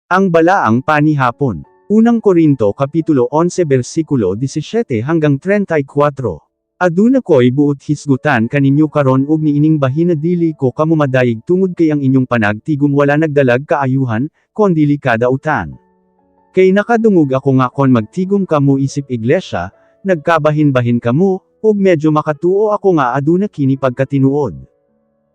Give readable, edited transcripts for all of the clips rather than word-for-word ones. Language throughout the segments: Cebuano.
Ang Balaang Panihapon. Unang Korinto Kapitulo 11 versikulo 17 hanggang 34. Aduna ko'y buot hisgutan kaninyo karon, ug niining bahina dili ko kamo madayig tungod kay ang inyong panagtigum wala nagdalag kaayuhan, kondili kadautan. Kay nakadungog ako nga kon magtigum kamo isip iglesia, nagkabahin-bahin kamo, ug medyo makatuo ako nga aduna kini pagkatinuod.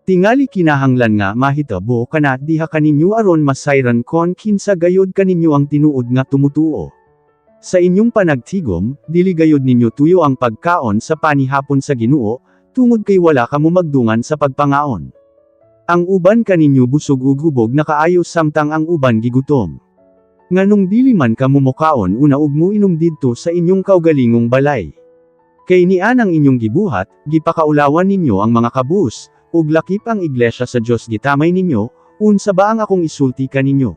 Tingali kinahanglan nga mahitabo kana diha kaninyo aron masayran kon kinsa gayod kaninyo ang tinuod nga tumutuo. Sa inyong panagtigom, dili gayod ninyo tuyo ang pagkaon sa panihapon sa Ginoo, tungod kay wala kamo magdungan sa pagpangaon. Ang uban kaninyo busog ug hubog na kaayo samtang ang uban gigutom. Nganong dili man kamo mokaon una ug muinom didto sa inyong kaugalingong balay? Kay nian ang inyong gibuhat, gipakaulawan ninyo ang mga kabus, ug lakip ang iglesia sa Dios gitamay ninyo. Unsa ba ang akong isulti kaninyo?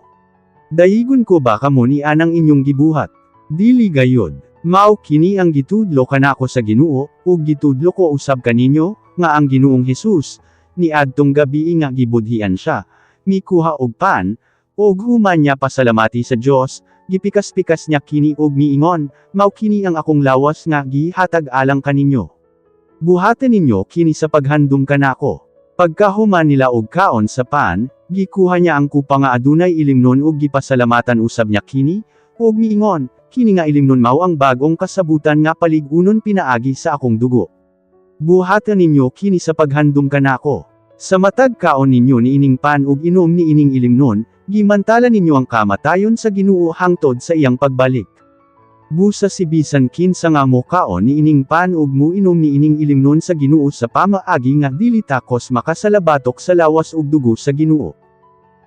Dayigon ko ba kamo ni anang inyong gibuhat? Dili gayod. Mao kini ang gitudlo kanako sa Ginoo, ug gitudlo ko usab kaninyo, nga ang Ginoong Hesus, niadtong gabii nga gibudhian siya, mikuha og pan, ug human niya pasalamati sa Dios, gipikas-pikas niya kini ug miingon, "Mao kini ang akong lawas nga gihatag alang kaninyo. Buhaten ninyo kini sa paghandom kanako." Pagkahuman nila og kaon sa pan, gikuha niya ang kupa nga adunay ilimnon ug gipasalamatan usab niya kini, ug miingon, "Kini nga ilimnon mao ang bag-ong kasabutan nga palig-unon pinaagi sa akong dugo. Buhaten ninyo kini sa paghandom kanako. Sa matag kaon ninyo niining pan ug inom niining ilimnon, gimantala ninyo ang kamatayon sa Ginoo hangtod sa iyang pagbalik. Busa si bisan kinsa nga mokaon niining pan ug muinom niining ilimnon sa Ginoo sa pamaagi nga dili takos makasalabatok sa lawas ug dugo sa Ginoo.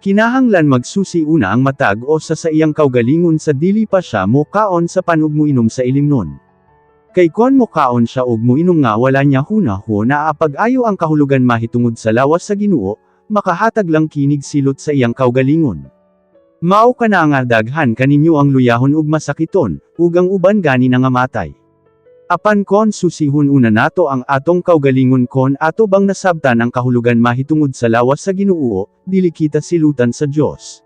Kinahanglan magsusi una ang matag usa sa iyang kaugalingon sa dili pa siya mokaon sa pan ug muinom sa ilimnon. Kay kon mokaon siya ug muinom nga wala niya huna-hunaa pag-ayo ang kahulugan mahitungod sa lawas sa Ginoo, makahatag lang kinig silot sa iyang kaugalingon. Mao kana nga daghan kaninyo ang luyahon ug masakiton, ug ang uban gani nangamatay. Apan kon susihon una nato ang atong kaugalingon kon ato bang nasabtan ang kahulugan mahitungod sa lawas sa Ginoo, dili kita silutan sa Dios.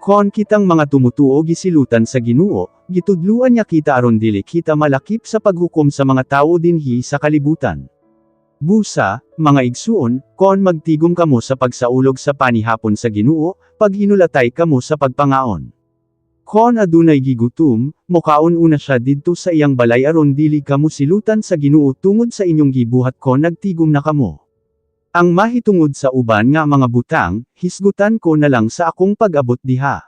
Kon kitang mga tumutuo gisilutan sa Ginoo, gitudluan niya kita aron dili kita malakip sa paghukom sa mga tawo dinhi sa kalibutan. Busa, mga igsuon, kon magtigom kamo sa pagsaulog sa panihapon sa Ginoo, paghinulatay kamo sa pagpangaon. Kon adunay gigutom, mokaon una siya didto sa iyang balay aron dili kamo silutan sa Ginoo tungod sa inyong gibuhat kon nagtigom na kamo. Ang mahitungod sa uban nga mga butang, hisgutan ko na lang sa akong pag-abot diha.